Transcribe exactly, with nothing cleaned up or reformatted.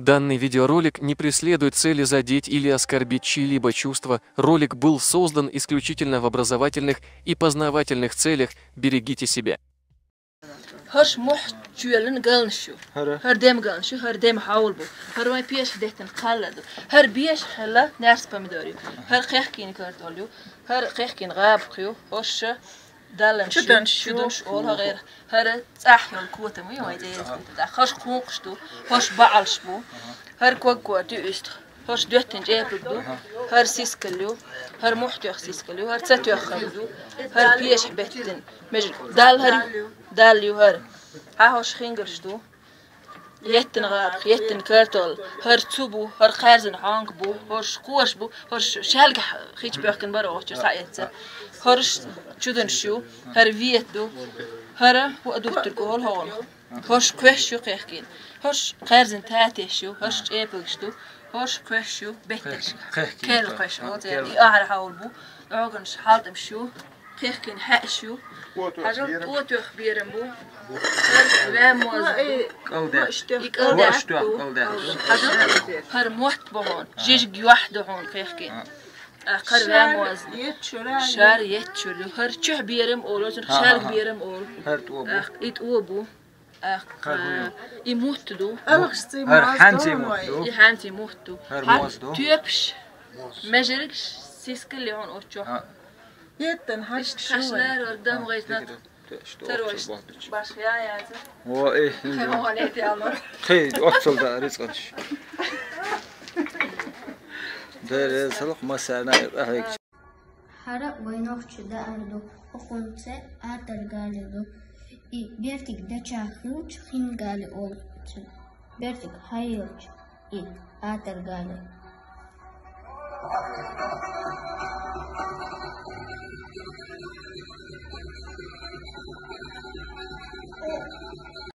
Данный видеоролик не преследует цели задеть или оскорбить чьи-либо чувства. Ролик был создан исключительно в образовательных и познавательных целях. Берегите себя. ХӀорш мухь чоьллан галнаш ю. ХӀара дем галнаш ю, хӀара дем хьавл бу. ХӀара вайн пеша деттан кхалла ду. ХӀара беш хьелла нерс помидор ю. ХӀара кхехкин картол ю. ХӀара кхехкин гӀабах ю. ХӀорш даллан шу, чудунш шу, чудунш шу, ол хӀагӀер. ХӀара цӀахь йол котам ю, вай деза. ХӀорш кхункхаш ду. ХӀорш баӀалш бу. ХӀара ког кот ю уьстах. ХӀорш доьттан чӀепаг ду. ХӀара сискал ю. ХӀара мухь тоьх сискал ю. ХӀара ца тоьххар ду. ХӀара пешахь беттан меж. Дал хӀара ю. Дал ю хӀара. Хьа хӀорш хингарш ду. Еттан гӀабах, еттан картол. ХӀара цу бу, хӀара кхаьрзан хьонг бу, хӀорш кхош бу, хӀорш шаьлгахь хич бехкан бара очур схьаэцца. ХӀорш чудунш ю. ХӀара вет ду. ХӀара хӀу а дуттург ол хӀогӀун. ХӀорш кхоьш ю кхехкин. ХӀорш кхаьрзан татеш ю. ХӀорш чӀепагаш ду. ХӀорш кхоьш ю бетташ. Кхехкин. Кел кхоьш, оцер. И ахьар хьавл бу. Оганаш хьалтамш ю. Кхехкин хьаьаш ю. Хьажал тӀотоьх берам бу. ХӀара ваьмоз ду. КӀалдеш. И кӀалдеш ду. КӀалдеш. Хьажал хӀара мотт бу хьона. Жижиг юахь ду хьона кхехкин. Ахкар ваьмоз ду. Шар етт чур ю. ХӀара чуьхь берам олу, шар берам олу. ХӀара тӀо бу. Ах, и тӀо бу. Ах, и мутт ду. ХӀара хьанций мутт ду. И хьанций мутт ду. ХӀара моз ду. Тоьпаш, межаргаш, сискал ле хьона оцу чохь. Еттан хьаш. Иштта хьаш ларор дам гӀайт нат. Тарош баш я яца. О, э, хе, оццул да рицкъанаш. Дерезалх масарна ахьег. ХӀара вайнохчу даар ду, укхунца атар гали ду. И бертиг дача хилча хин гали олу цу. Бертиг хьаелча и атар гали.